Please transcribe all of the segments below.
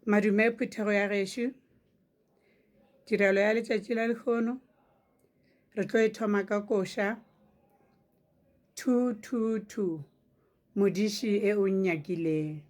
Madume phuthego ya gešo. Tirelo ya letšatši la lehono re tlo e thoma ka koša 222 Modiši e o nnyakileng.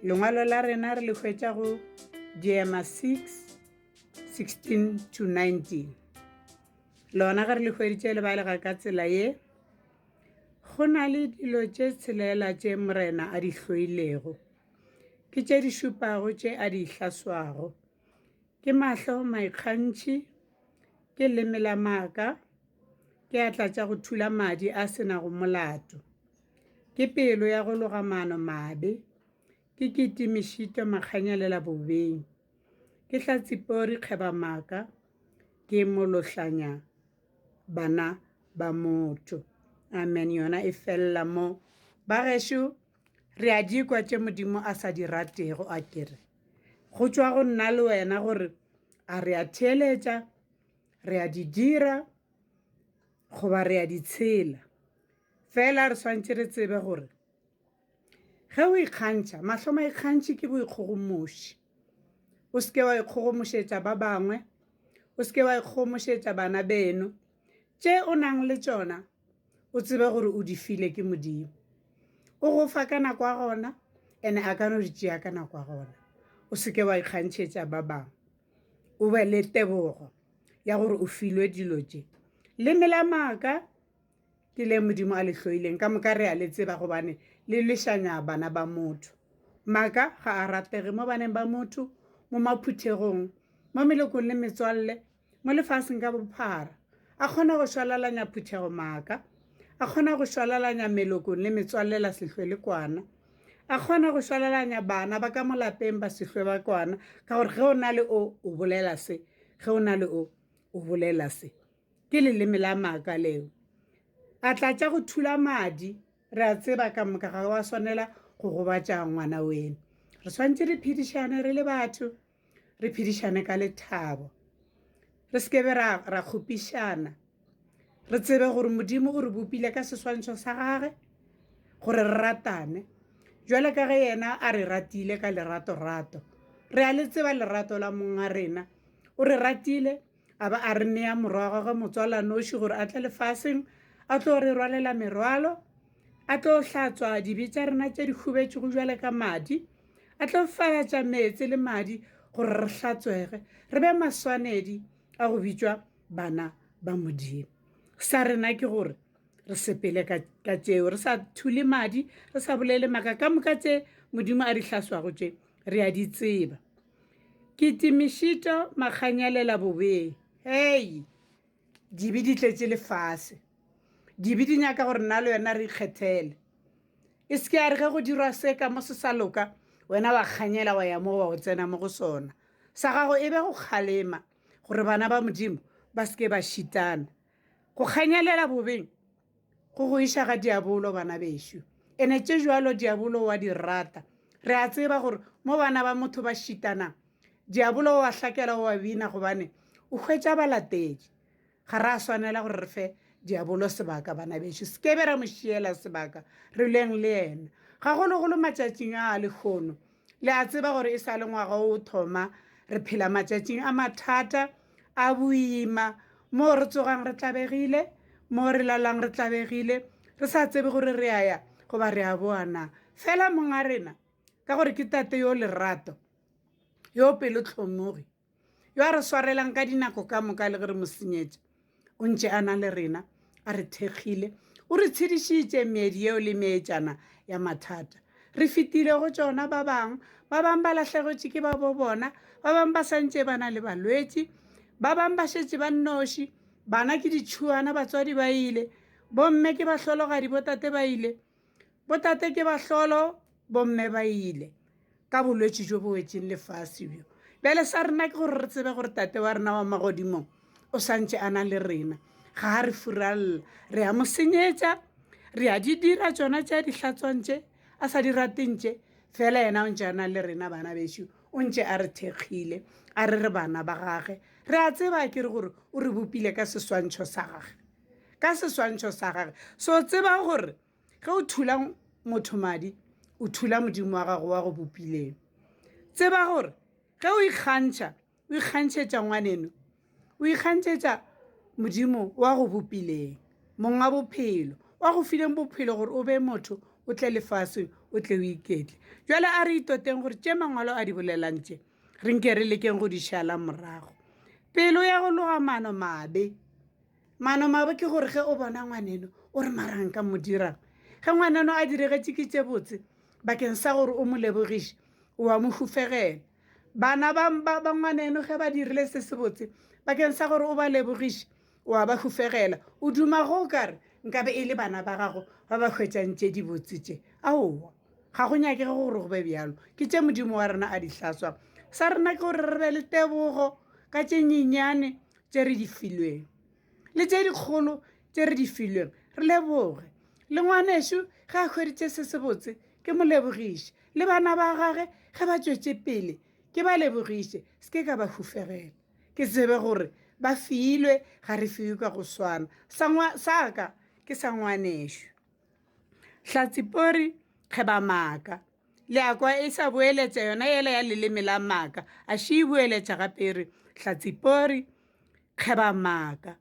Lengwalo la rena re le hwetša go Diema 6, 16 to 19. Lona ge re le hweditše le balega ka tsela ye, Go na le dilo tše tshelela tše Morena a di hloilego, ke tše di šupago tše a di hlaswago, Ke mahlo maikgantšhi, ke leme la maaka, ke atla tša go thula madi a se nago molato, ke pelo ya go loga maano mabe, ke kiti mešito makganyalela bobeng, ke hlatsipori kgeba maaka, ke molohlanya bana ba motho. Amen. Yona e felela mo. Ba gešo, re a di kwa tše Modimo a sa di ratego, a ke re. Go tšwa go nna le wena gore a re a theeletša, re a di dira goba re a di tshela. Fela re swantše re tsebe gore ge o ikgantšha, mahlo maikgantšhi ke boikgogomoši. O se ke wa ikgogomošetša ba bangwe, o se ke wa ikgogomošetša bana beno. Tše o nang le tšona o tsebe gore o di file ke Modimo. O go fa ka nako ya gona ene a ka no di tšea ka nako ya gona. O se ke wa ikgantšhetša ba bangwe. O be le tebogo ya gore o filwe dilo tše. Leme la maaka ke le Modimo a le hloileng, ka moka re a le tseba gobane le lwešanya bana ba motho. Maaka ga a ratege mo baneng ba motho, mo maphuthegong, mo melokong le metswalle, mo lefaseng ka bophara. A kgona go šwalalanya phuthego maaka, a kgona go šwalalanya meloko le metswalle la se hlwe le kwana, a kgona go šwalalanya bana ba ka mo lapeng ba se hlwe ba kwana, ka gore ge o na le o, o bolela se, ge o na le o, o bolela se. Ke leleme la maaka leo. A tla tša go thula madi, re a tseba ka moka ga wa swanela go gobatša ngwana weno. Re swanetše re phedišane re le batho. re phedišane ka lethabo, re se ke be ra, ra kgopišana. Re tsebe gore Modimo o re bopile ka seswantšho sa gage gore re ratane jwale ka ge yena a re ratile ka leratorato. Re a le tseba lerato la mong a rena. O re ratile a ba a re nea morwa wa gagwe motswalanoši gore a tle lefaseng a tlo re rwalela merwalo, a tlo hlatswa dibe tša rena tše di hubetšego jwale ka madi. A tlo falatša meetse le madi gore re hlatswege, re be maswanedi a go bitšwa bana ba Modimo. Sa rena ke gore re sepele ka, ka tšeo, re sa thule madi, re sa bolele maaka. Ka moka tše Modimo a di hlaswago tše, re a di tseba. Kitimišito makganyalela bobeng. Hei! Dibe di tletše lefase. Dibe di nyaka gore nna le wena re ikgethele. E se ke ya re ge go dirwa se ka mo se sa loka, wena wa kganyela wa ya mo wa o tsena mo go sona. Sa gago e be go kgalema, gore bana ba Modimo ba se ke ba šitana. Go kganyelela bobeng go go iša ga diabolo, bana bešo. Ene tše bjalo diabolo o a di rata. Re a tseba gore mo bana ba motho ba šitanang, diabolo o a hlakela o a bina gobane o hwetša balatedi. Ga ra swanela gore re fe diabolo sebaka, bana bešo. Se ke be ra mo šiela sebaka, re lweng le yena. Gagologolo matšatšing a a lehono. Le a tseba gore e sa le ngwaga o thoma, re phela matšatšing a mathata, a boima, moo re tsogang re tlabegile, moo re lalang re tlabegile, re sa tsebe gore re a ya goba re a boa na. Fela Mong a rena, ka gore ke Tate yo lerato, yo pelotlhomogi, yo a re swarelang ka dinako ka moka le ge re mo senyetša, o ntše a na le rena, a re thekgile, o re tshedišitše meedi yeo le meetšana ya mathata. Re fetile go tšona ba bang, ba bang ba lahlegetše ke ba bo bona, ba bang ba sa ntše ba na le balwetši, ba bang ba šetše ba nnoši, bana ke ditšhuana, batswadi ba ile, bomme ke bahlologadi, botate ba ile, botate ke bahlolo, bomme ba ile ka bolwetši jo bo wetšeng lefase bjo. Bjale sa rena ke gore re tsebe gore Tate wa rena wa magodimong o santše a na le rena, ga a re furalla. Re a mo senyetša, re a di dira tšona tše a di hlatswang tše, a sa di rateng tše, fela yena o ntše a na le rena bana bešo, o ntše a re thekgile, a re re bana ba gage. Re a tseba ke re gore o re bopile ka seswantšho sa gage, ka seswantšho sa gage. So tseba gore Ge o thula motho madi, o thula Modimo wa gago wa go bopileng. Tseba gore ge o ikgantšha, o ikgantšhetša ngwaneno, o ikgantšhetša Modimo wa go bopileng, mong wa bophelo, wa go fileng bophelo gore o be motho, o tle lefaseng, o tle o iketle. Bjale a re itoteng gore tše Mangwalo a di bolelang tše, re nke re lekeng go di šala morago. Pelo ya go loga maano mabe. Maano mabe ke gore ge o bona ngwaneno o re mara nka mo dirang? Ge ngwaneno a diregetše ke tše botse bakeng sa gore o mo lebogiše, o a mo hufegela. Bana ba, ba, ba ngwaneno ge ba dirile se sebotse bakeng sa gore o ba lebogiše, o a ba hufegela. O duma go o ka re nkabe e le bana ba gago ba ba hwetšang tše dibotse tše. Aowa, ga go nyakege gore go be bjalo. Ke tše Modimo wa rena a di hlaswago. Sa rena ke gore re be le tebogo ka tše nyenyane tše re di filweng le tše dikgolo tše re di filweng, re leboge. Le ngwanešu ge a hweditše se sebotse, ke mo lebogiše. Le bana ba gage ge ba tšwetše pele, ke ba lebogiše, se ke ka ba hufegela. Ke tsebe gore ba filwe, ga re fiwe ka go swana. Sa, sa ka ke sa ngwanešu. Hlatsipori kgeba maaka. Le a kwa e sa boeletša yona yela ya leleme la maaka. A še e boeletša gape e re, Hlatsipori kgeba maaka.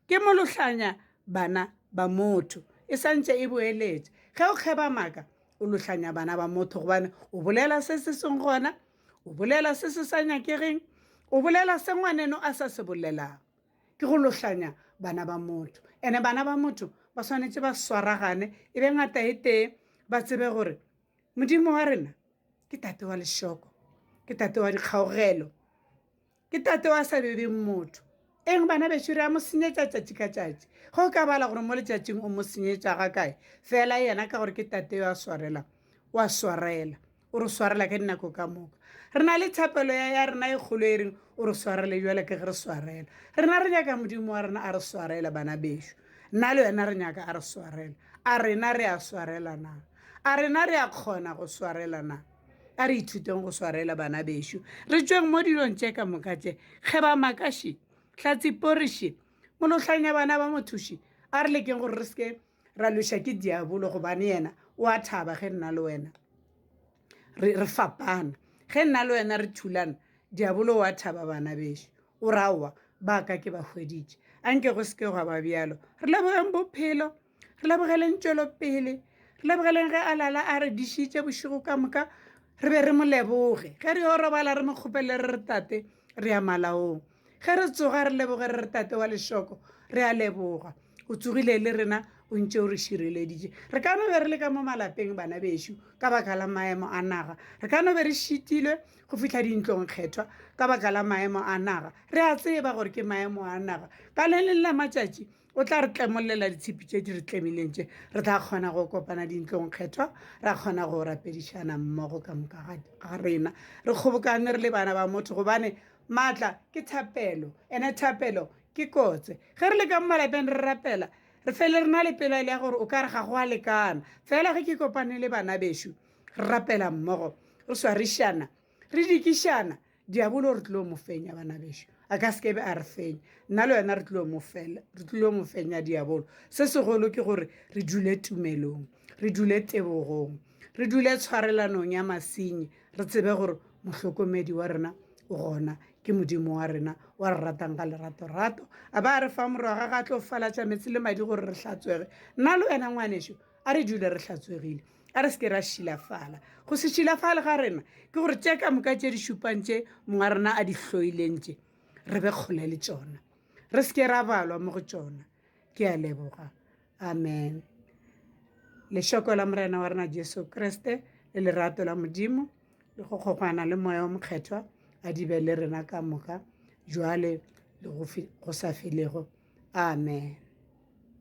Ke molohlanya bana ba motho. E sa ntše e boeletša. Ge o kgeba maaka, o lohlanya bana ba motho gobane o bolela se se seng gona, o bolela se se sa nyakegeng, o bolela se ngwaneno a sa se bolelang. Ke go lohlanya bana ba motho. Ene bana ba motho ba swanetše ba swaragane, e be ngata e tee, ba tsebe gore Modimo wa rena ke Tate wa lešoko, ke Tate wa dikgaogelo, ke Tate wa sa bebeng motho. Eng bana bešo re a mo senyetša tšatši ka tšatši. Ge o ka bala gore mo letšatšing o mo senyetša ga kae, fela yena ka gore ke Tate yo a swarelang, o a swarela. O re swarela ka dinako ka moka. Re na le thapelo ya, ya rena e kgolo e reng, O re swarele bjale ka ge re swarela. Rena re nyaka Modimo wa rena a re swarele, bana bešo. Nna le wena re nyaka a re swarele. A rena re a swarela na? A rena re a kgona go swarela na? A re ithuteng go swarela, bana bešo. Re tšweng mo dilong tše ka moka tše. Kgeba makaši, hlatsiporiši, molohlanya bana ba mothuši. A re lekeng gore re se ke ra lweša ke diabolo gobane yena o a thaba ge nna le wena re, re fapana. Ge nna le wena re thulana, diabolo o a thaba bana bešo. O ra aowa, ba ka ke ba hweditše. A nke go se ke gwa ba bjalo. Re lebogeng bophelo, re lebogeleng tšwelopele, re lebogeleng ge a lala a re dišitše bošego ka moka, re be re mo leboge. Ge re yo robala re mo kgopele re re Tate, re ya malaong. Ge re tsoga re leboge re re Tate wa lešoko, re a leboga. O tsogile le rena, o ntše o re šireleditše. Re ka no be re le ka mo malapeng bana bešo ka baka la maemo a naga. Re ka no be re šitilwe go fihla dintlong kgethwa ka baka la maemo a naga. Re a tseba gore ke maemo a naga. Ka le leng la matšatši o tla re tlemollela ditshipi tše di re tlemileng tše. Re tla kgona go kopana dintlong kgethwa, ra kgona go rapedišana mmogo ka moka ga rena. Re kgobokane re le bana ba motho gobane Maatla ke thapelo, ene thapelo ke kotse. Ge re le ka mo malapeng re rapela, re fele re na le pelaelo ya gore o ka re ga go a lekana. Fela ge ke kopane le bana bešo, re rapela mmogo, re swarišana, re dikišana, diabolo re tlilo mo fenya bana bešo. A ka se ke be a re fenya. Nna le wena re tlilo mo fela, re tlilo mo fenya diabolo. Se segolo ke gore re dule tumelong, re dule tebogong. Re dule tshwarelanong ya masenyi, re tsebe gore mohlokomedi wa rena o gona, ke Modimo wa rena wa re ratang ka leratorato. A ba a re fa morwa ga ga tlo falatša meetse le madi gore re hlatswege. Nna le wena ngwanešo, a re dule re hlatswegile, a re se ke ra šilafala. Go se šilafale ga rena ke gore tše ka moka tše di šupang tše mongwa rena a di hloileng tše, re be kgole le tšona, re se ke ra balwa mo go tšona. Ke a leboga. Amen. Lešoko la Morena wa rena Jesu Kriste le lerato la Modimo le go kgogwana le Moya o Mokgethwa a di be le rena ka moka jwale le go sa felego. Amen.